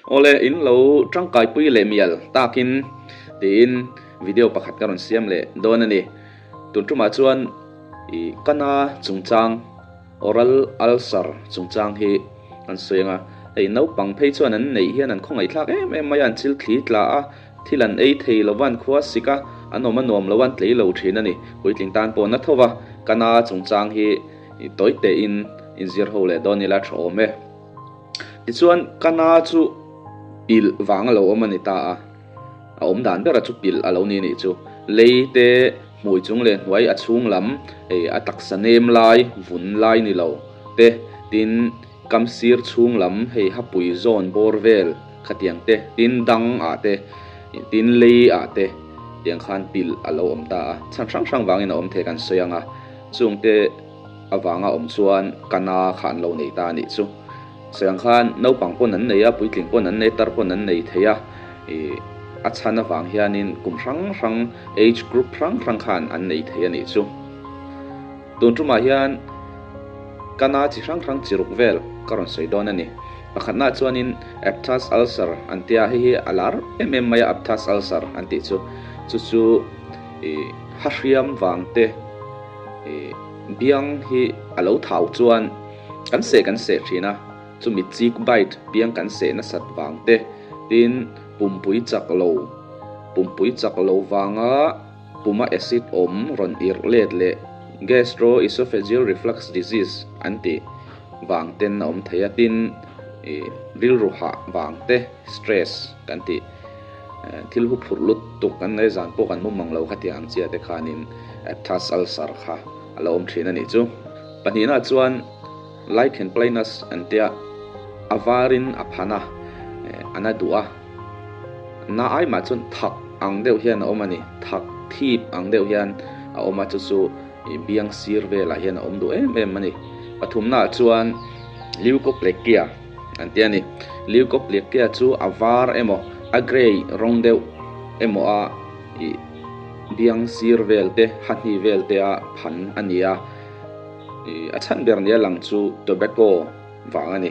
Awle, in lo tangkaipui leh mial takin tiin video pakhat ka rawn siam leh dawn a ni. Tun tumah chuan i kana chungchang oral ulcer chungchang hi an sawi ang a, hei naupang phei chuan an neih hian an khawngaihthlak em em mai a, an chil thli tla a, thil an ei thei lo va, an khua sik a, an awm a nuam lo a, an tlei lo thin a ni. Puitling tan pawh na tho va, kana chungchang hi tawi tein inzir ho leh dawn ila tha awm e. Tichuan kana chu pilh vang a lo awm a ni ta a. A awm dan bera chu pilh a lo ni nih chu. Lei te hmui chung leh hnuai a chhung lam ei a taksa nem lai vun lai ni lo te tin kam sir chhung lam hei hapui zawn bawr vel khatiang te tin dang ah te tin lei ah te tiang khan pilh a lo awm ta a. Chhan hrang hrang vangin a awm thei kan sawi ang a chung te avanga awm chuan kana kha an lo nei ta a nih chu. Sawi ang khan naupang pawn an nei a, puitling pawn an nei, tar pawn an nei thei a, ih a chhan avang hianin kum hrang hrang age group hrang hrang khan an nei thei a nih chu. Tun tumah hian kana chi hrang hrang chi ruk vel ka rawn sawi dawn a ni. Pakhatnaah chuanin Aphthous ulcer an tia, hei hi a lar em em mai a Aphthous ulcer an tih chu. Chu chu ih ha hriam vang te ih biang hi a lo thau chuan Kan seh kan seh thin a, chumi cheek bite piang kan seh nasat vang te, tin pumpui chak lo, pumpui chak lo vanga puma acid awm rawn irh let leh gastro-esophageal reflux disease an tih vang ten a awm thei a, tin ih rilru hah vang te, stress kan tih thil hu phurh lutuk kan ngaihzan pawh kan mumang lo kha tiang ang chiah te khanin aphthous ulcer kha a lo awm thin a nih chu. Pahnihna chuan Lichen planus an tia, a varin a phan a, a na duh a. Na ai mah chuan thak ang deuh hian a awm a ni, thak thip ang deuh hian a awm a, chu chu biang sir velah hian a awm duh em em a ni. Pathumnaah chuan Leukoplakia an tia a ni. Leukoplakia chu a var emaw a grey rawng deuh emaw a ih biang sir vel te, hahni vel te a phan a ni a. Ih a chhan ber nia lang chu tobacco vang a ni.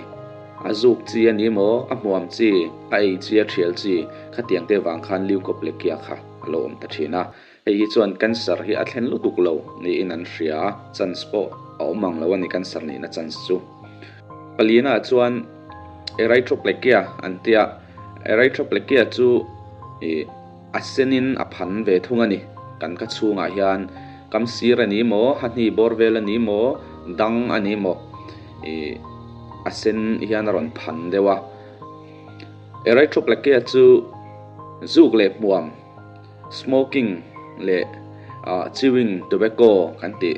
A zuk chi a ni maw, a hmuam chi, a ei chi, a thial chi khatiang te vang khan leukoplakia kha a lo awm ta thin a. Hei hi chuan cancer hi a thlen lutuk lo niin an hria a, chance pawh a awm ang lo a ni cancer nihna chance chu. Palina chuan erythroplakia an tia, erythroplakia chu ih A senin a phan ve thung a ni. Kan ka chhungah hian kam sir a ni maw, hahni bawr vel a ni maw, dang a ni maw, ih a sen hian a rawn phan deuh a. Erythroplakia chu zuk leh hmuam, smoking leh chewing tobacco kan tih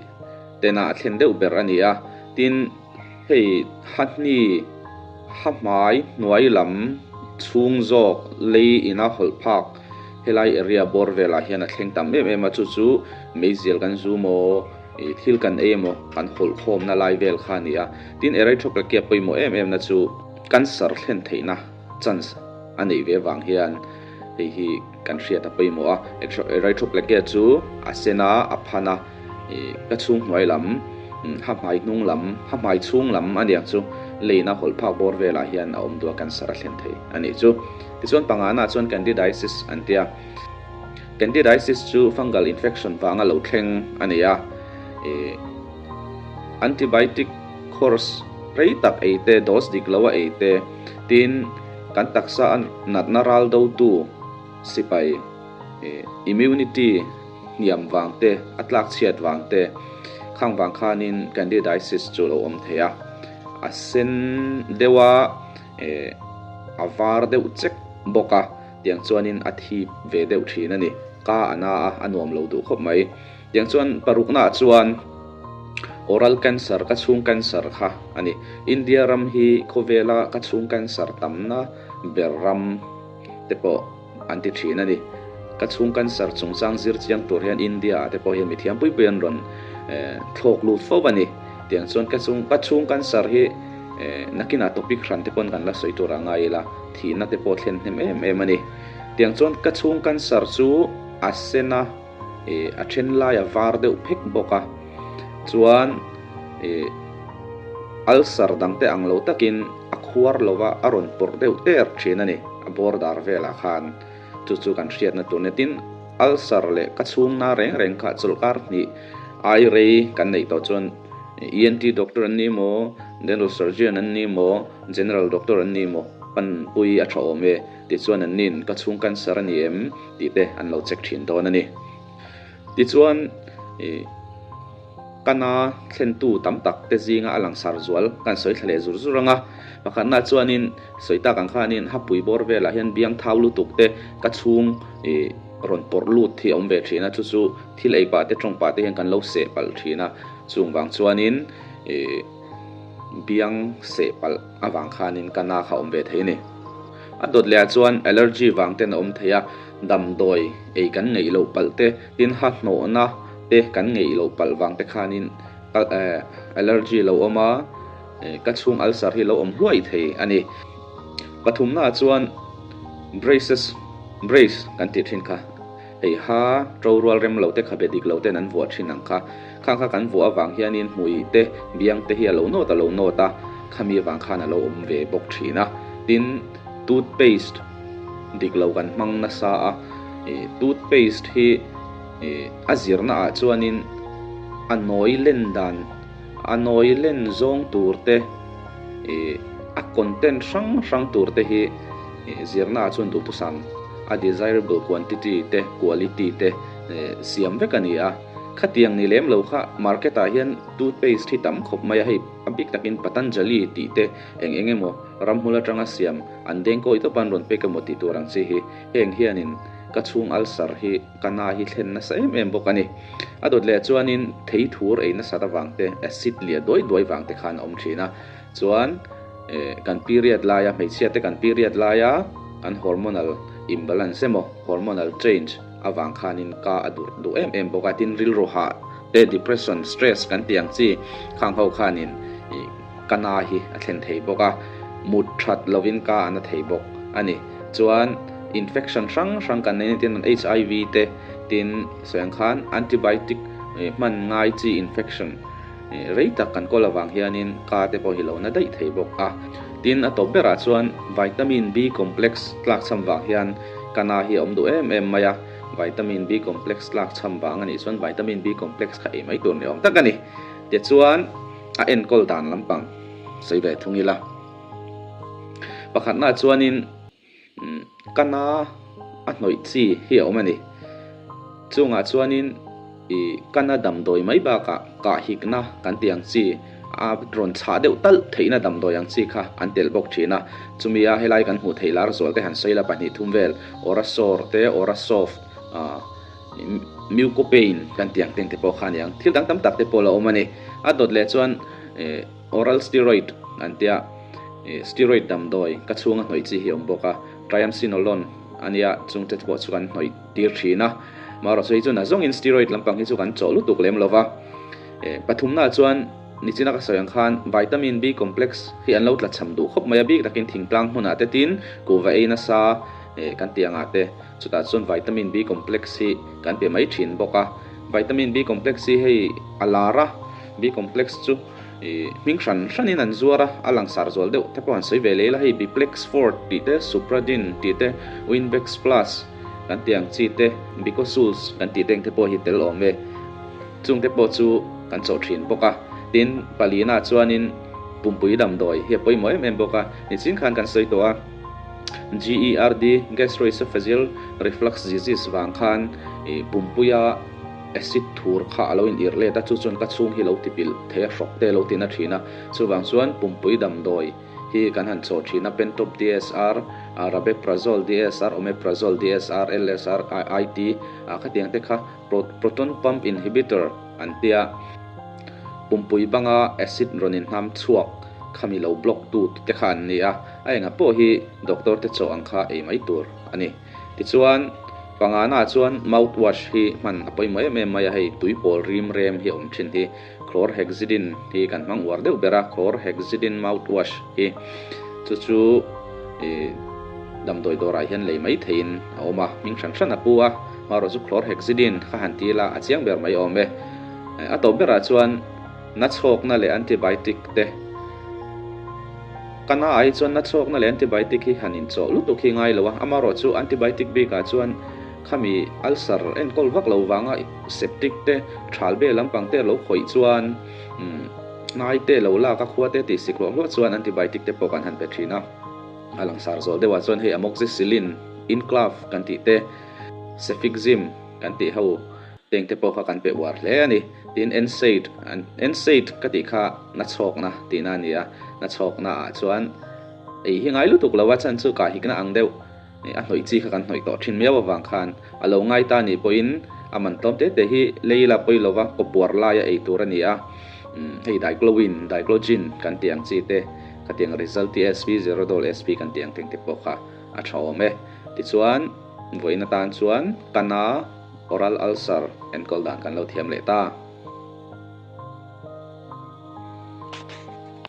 tena a thlen deuh ber a ni a. Tin, Hei hahni ha hmai hnuai lam chhung zawk lei ina hawlh phak helai area bawr velah hian a thleng tam em em a, chu chu meizial kan zu maw ih thil kan ei emaw kan hawlh khawmna lai vel kha a ni a. Tin erythroplakia pawimawh em em na chu cancer thlen theihna chance a neih ve vang hian hei hi kan hriat a pawimawh a. Erythroplakia chu a sen a, a phan a. Ih ka chhung hnuai lam, ha hmai hnung lam, ha hmai chhung lam a niang chu leina hawlh phak bawr velah hian a awm duh a cancer a thlen thei a nih chu. Tichuan pangana chuan candidiasis an ti a, candidiasis chu fungal infection vanga lo thleng a ni a, ih antibiotic course rei tak ei te, dose dik lo a ei te, tin kan taksa a natna ral dotu sipai ih immunity hniam vang te, a tlak chhiat vang te, khang vang khanin candidiasis chu a lo awm thei a. A sen deuh a, eh a var deuh chek bawk a, tiang chuanin a thip ve deuh thin a ni. Ka a na a, a nuam lo duh khawp mai. Tiang chuan paruknaah chuan oral cancer, ka chhung cancer kha a ni. India ram hi khawvela ka chhung cancer tamna ber ram te pawh an ti thin a ni. Ka chhung cancer chungchang zir chiang tur hian India ah te pawh hian mithiam pui pui an rawn thlawk lut fo a ni. Tiang chuan ka chung ka chhung cancer hi nakinah topic hran te pawn kan la sawi tur a ngai ila, thihna te pawh thlen hnem em em a ni. Tiang chuan ka chhung cancer chu a sen a, a then lai a var deuh phek bawk a, chuan ulcer dang te ang lo takin a. khuar lo va, a rawn pawrh deuh ter thin a ni, a border velah khan. Chu chu kan hriatna tur nia. Tin, ulcer leh ka chhungna reng reng kha chawlhkar hnih ai rei kan neih tawh chuan ENT doctor an ni maw, dental surgeon an ni maw, general doctor an ni maw panpui a tha awm e tichuan an nin ka chhung cancer a ni em tih te an lo check thin dawn a ni. Tichuan ih. Kana thlentu tam tak te zinga a langsar zual kan sawi thla leh zur zur ang a. Pakhatna chuanin sawi tak ang khanin hapui bawr velah hian biang thau lutuk te ka chhung ih rawn pawrh lut hi a awm ve thin a, chu chu thil ei pah te tawng pah te hian kan lo seh palh thin a, chung vang chuanin ih biang seh palh avang khanin ka na kha a awm ve thei a ni. A dawt leh ah chuan allergy vang ten a awm thei a, damdawi ei kan ngeih loh palh te tin ha hnawhna te kan ngeih loh palh vang te khanin allergy lo awm a, ka chhung ulcer hi lo awm hluai thei a ni. Pathumna ah chuan braces brace kan tih thin kha hei ha to rual rem lo te kha be dik lo ten an vuah thin ang kha. Khang kha kan vuah avang hianin hmui te biang te hi a lo nawt a lo nawt a, khami avang khan a lo awm ve bawk thin a. Tin toothpaste dik lo kan hmang nasa a, toothpaste hi Ih, a zirna ah chuanin a nawi len dan, a nawi len zawng tur te, ih, a content hrang hrang tur te hi ih zirna ah chuan duhthusam a desirable quantity te, quality te siam vek a ni a. Khatiang ni lem lo kha market ah hian toothpaste hi tam khawp mai a, hei a bik takin Patanjali tih te eng eng emaw ramhmul atanga siam an dengkawi tawp a an rawn pek emaw tih tur ang chi hi heng hianin ka chhung ulcer hi Ka na hi thlen nasa em em bawk a ni. A dawt leh chuanin thei thur ei nasat avang te, acid liah duai duai vang te khan a awm thin a. Chuan kan period laia, hmeichhia te kan period laia kan hormonal imbalance emaw hormonal change avang khanin ka a durh duh em em bawk a. Tin rilru hah te, depression, stress kan tih ang chi khang ho khanin ka na hi a thlen thei bawk a, mut that lovin ka a na thei bawk a ni. Chuan infection hrang hrang kan nei tin HIV te tin sawi ang khan antibiotic hman ngai chi infection rei tak kan kawl avang hianin ka te pawh hi lo na daih thei bawk a. Tin a tawp berah chuan vitamin B complex tlakchham vang hian ka na hi a awm duh em em mai a, vitamin B complex tlakchham vang a nih chuan vitamin B complex kha ei mai tur ni awm tak a ni. Tichuan. A enkawl dan lampang sawi ve thung ila. Pakhatna chuanin ka na a hnawih chi hi a awm a ni. Chungah chuanin ih ka na damdawi mai bakah kahhikna kan tih ang chi a rawn chhah deuh talh theihna damdawi ang chi kha an telh bawk thin a. Chumi a helai kan hmuh theih lar zual te han sawi la pahnih thum vel Orasore te Orasoft ah Mucopain kan tih ang teng te pawh kha a ni ang. Thil dang tam tak te pawh la awm a ni. A dawt leh chuan oral steroid an tia, steroid damdawi ka chhunga hnawih chi hi a awm bawk a, triamcinolone a nia chung te pawh chu kan hnawih tir thin a. Amaherawhchu hei chu nazawngin steroid lampang hi chu kan chawh lutuk lem lo va. Pathumnaah chuan nichina ka sawi ang khan vitamin B complex hi an lo tlachham duh khawp mai a, bik takin thingtlang hmunah te tin kuhva ei nasa kan tih angah te. Chutah chuan vitamin B complex hi kan pe mai thin bawk a, vitamin B complex hi hei a lar a, B complex chu ih hming hran hranin an zuar a, a langsar zual deuh te pawh an sawi ve leh ila hei Biplex Fort tih te, Supradyn tih te, Winbex Plus kan tih ang chi te, Bicosuls kan tih te ang te pawh hi tel awm e, chung te pawh chu kan chawh thin bawk a. Tin, palina chuanin pumpui damdawi hi a pawimawh em em bawk a, nichin khan kan sawi tawh a. GERD, Gastroesophageal Reflux Disease, vang khan pumpuia acid thur kha a lo inirh let a, chu chuan ka chhung hi lo tipilh thei a, hrawk te a lo ti na thin a. Chuvang chuan pumpui damdawi hi kan han chawh thin a, Pantop DSR, Rabeprazole DSR, Omeprazole DSR, LSR, IT, khatiang te kha Proton Pump Inhibitor an tia. Pumpui banga acid rawn inhnam chhuak khami lo block tu te kha an ni a, a engah pawh hi doctor te chaw ang kha ei mai tur a ni. Tichuan, pangana chuan mouth wash hi hman a pawimawh em em mai a, hei tui pawl rim rem hi a awm thin hi chlorhexidine hi kan hmang uar deuh ber a, chlorhexidine mouth wash hi chu chu ih damdawi dawrah hian lei mai theiin a awm a, hming hran hran a pu a, hmarawh chu chlorhexidine kha han ti ila a chiang ber mai awm e. A tawp berah chuan nachhawkna leh antibiotic te. Ka na ah hi chuan na chhawkna leh antibiotic hi han inchawh lutuk hi ngai lo a, amaherawhchu antibiotic bikah chuan khami ulcer enkawl vak lo vanga septic te, thal bel lampang te lo khawih chuan hnai te lo lak a, khua te tih sik hluah hluah chuan antibiotic te pawh kan han pe thin a. A langsar zawh deuhah chuan hei amoxicillin, Inclav kan tih te, Cefixime kan tih ho teng te pawh kha kan pe uar hle a ni. Tin, NSAID, NSAID ka tih kha nachhawkna tihna a ni a, nachhawkna ah chuan ei hi ngai lutuk lo a, chhan chu kahhikna ang deuh a hnawih chi kha kan hnawih tawh thin miau avang khan a lo ngai ta nih pawhin a man tlawm te te hi lei la pawi lova kawpuar laia ei tur a ni a, hei diclowin, diclogin kan tih ang chi te, khatiang result TSP, zerodol SP kan tih ang teng te pawh kha a tha awm e. Tichuan, vawiin atan chuan kana oral ulcer enkawl dan kan lo thiam leh ta.